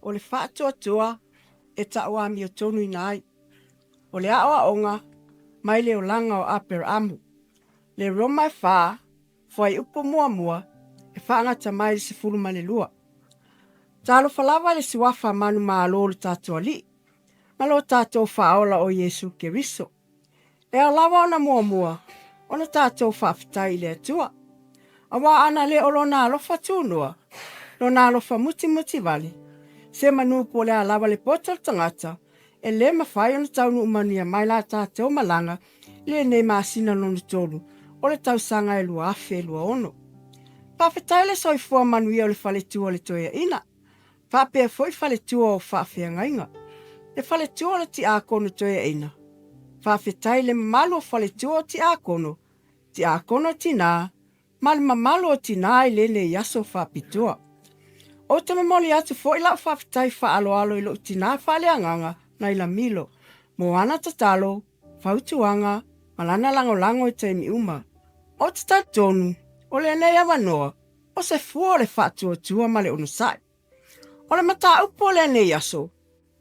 O le faatuatua e tau amiotonuina ai. O le aoaoga mai le olaga o Aperaamu. Le Roma e fa, fuaiupu muamua, e faagata mai i le 12. Talofa lava i le suafa manumalo o le tatou Alii, ma lo tatou Faaola o Iesu Keriso. E ao lava ona muamua ona tatou faafetai i le Atua, aua ana le o Lona alofa tunoa, Lona alofa mutimuti vale, se manu po o le a lava le poto o le tagata, e le mafai ona taunuu manuia mai la tatou malaga i lenei masina lona tolu o le tausaga e 2026. Faafetai le soifua manuia o le faletua o le toeaina, faapea foi faletua o faafeagaiga, le faletua o le tiakono toeaina. Faafetai le mamalu o faletua o tiakono, tiakono tinā, ma le mamalu o tinā i lenei aso faapitoa. Ou te momoli atu foi lau faafetai faaaloalo i lou tinā faaleagaga Naila Milo, mo ana tatalo, fautuaga, ma lana lagolago i taimi uma. Ou te talitonu, o lenei avanoa, o se fua o le faatuatua ma le onosai. O le mataupu o lenei aso,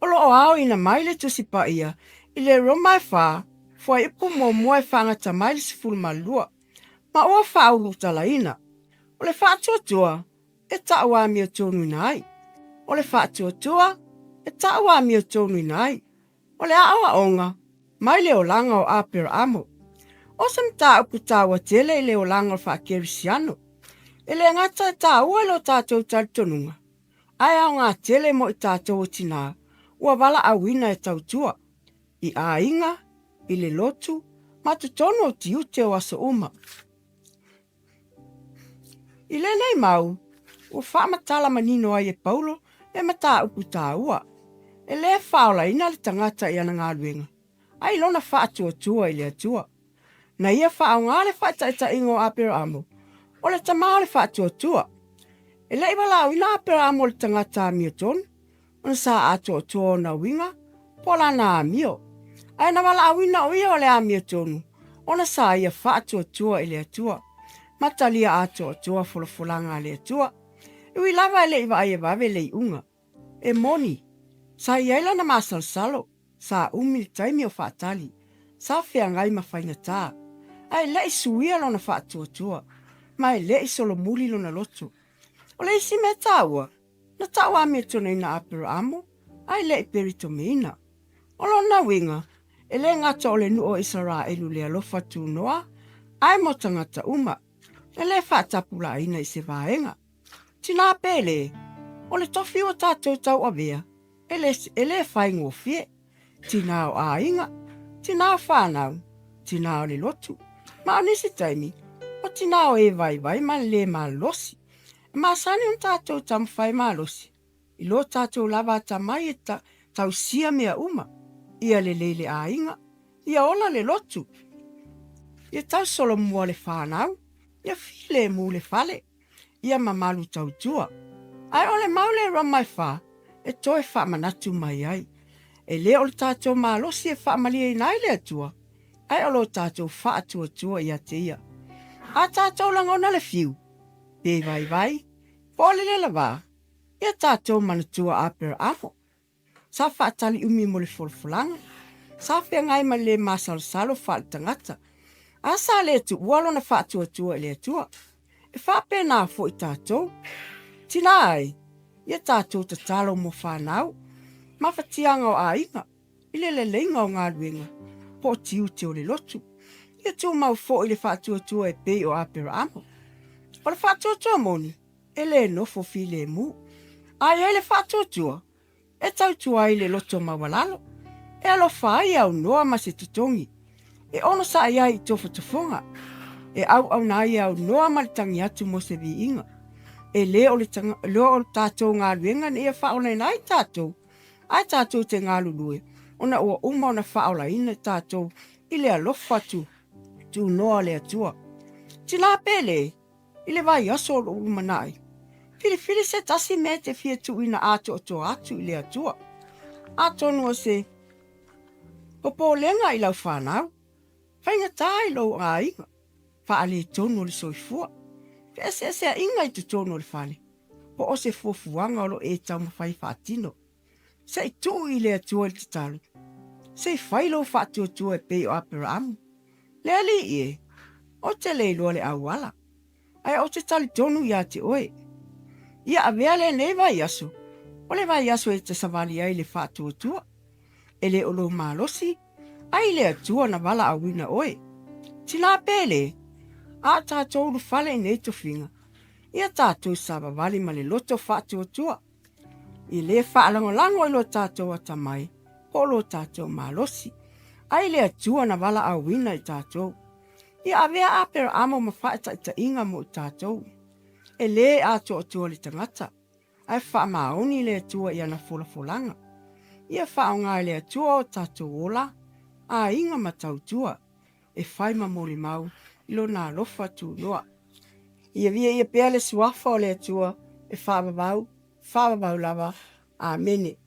o lo o aoina mai le Tusi Paia i le Roma e fa, fuaiupu muamua e faagata mai le 12, ma ua faaulutalaina. O le faatuatua e tau amiotonuina ai. O le faatuatua e tau amiotonuina ai. O le aoaoga mai le olaga o Aperamo. O se mataupu taua tele i le olaga o le faakerisiano. E le gata e taua i lo tatou talitonuga, ae aoga tele mo i tatou o tinā ua valaauina e tautua i aiga, i le lotu, ma totonu o tiute o aso uma. I lenei mau, ua faamatala manino ai e Paulo le mataupu taua, e le faaolaina le tagata i ana galuega, a i lona faatuatua i le Atua. Na ia faaaoga le faataitaiga o Aperamo, o le tama o le faatuatua. E le i valaauina Aperamo o le tagata amiotonu, ona sa atoatoa ona uiga po o lana amio. Ae na valaauina o ia o le amiotonu, ona sa ia faatuatua i le Atua, ma talia atoatoa folafolaga a le Atua. E ui lava e le i vaai e vave le iuga. E moni, sa i ai lana masalosalo, sa umi le taimi o faatali, sa feagai ma faigata, ae le i suia lona faatuatua, ma e le i solomuli lona loto. O le isi mea taua, Na tau amiotonu Aperamo ae le i peritomeina. O lona uiga, e le gata o le nuu o Isaraelu le alofa tunoa, ae mo tagata uma, e le faatapulaaina i se vaega. Tinā pele, o le tofi ua tatou tauavea, e le, e le faigofie. Tinā o aiga, tinā o whānau, tinā o le lotu. Ma o nisi taimi, o tinā o e vaivai ma le lē malosi. E masani ona tatou taumafai malosi i lo tatou lava atamai e ta, tausia mea uma, ia lelei le aiga, ia ola le lotu, ia tausolomua le whānau, ia filemu le fale, ia mamalu tautua. Ae o le mau le Roma e fa, e toe faamanatu mai ai. E le o le tatou malosi e faamalieina ai le Atua, ae o lo tatou faatuatua ia te ia. A tatou lagona le fiu, pe vaivai, po o le le lavā, ia tatou manatua Aperamo. Sa faatali umi mo le folafolaga, sa feagai ma le lē masalosalo faaletagata, a sa le tuua lona faatuatua i le Atua. E faapena foi tatou. Tinā ai, ia tatou tatalo mo fanau, mafatiaga o aiga, i le leleiga o galuega, po o tiute o le lotu. Ia tumau foi le faatuatua e pei o Aperamo. O le faatuatua moni, e le nofo filemu. A i ai le faatuatua, e tautua ai le loto maualalo, e alofa ai e aunoa ma se totogi, e onosai ai i tofotofoga, e auauna ai e aunoa ma le tagi atu mo se viiga. E le o le, le o le tatou galuega ina ia faaolaina ai tatou, ae tatou te galulue ona ua uma ona faaolaina tatou i le alofa tu, tunoa o le Atua. Tinā pele, i le vaiaso o lou lumanai, filifili se tasi mea e te fia tuuina atoatoa atu i le Atua. Atonu o se popolega i lau fanau, faigata i lou aiga, faaletonu o le soifua, feeseeseaiga i totonu o le fale. Po o se fuafuaga o lo o e taumafai e faatino. Se i tuu i le Atua i le tatalo. Se i fai lou faatuatua e pei o Aperaamu. Le Alii e, ou te le iloa le auala, ae ou te talitonu ia te oe. Ia avea lenei vaiaso, o le vaiaso e te savali ai i le faatuatua. E le o lou malosi, ae i le Atua na valaauina oe. Tina pele, a o tatou ulufale i nei tofiga, ia tatou savavali ma le loto faatuatua. E le faalagolago i lo tatou atamai po o lo tatou malosi, ae i le Atua na valaauina i tatou. Ia avea Aperaamo ma faataitaiga mo i tatou. E le atoatoa le tagata, ae faamaoni le Atua i ana folafolaga. Ia faaaoga e le Atua o tatou ola, aiga ma tautua, e fai ma molimau i Lona alofa tunoa. Ia viia pea le Suafa o le Atua e faavavau, faavavau lava. Amene.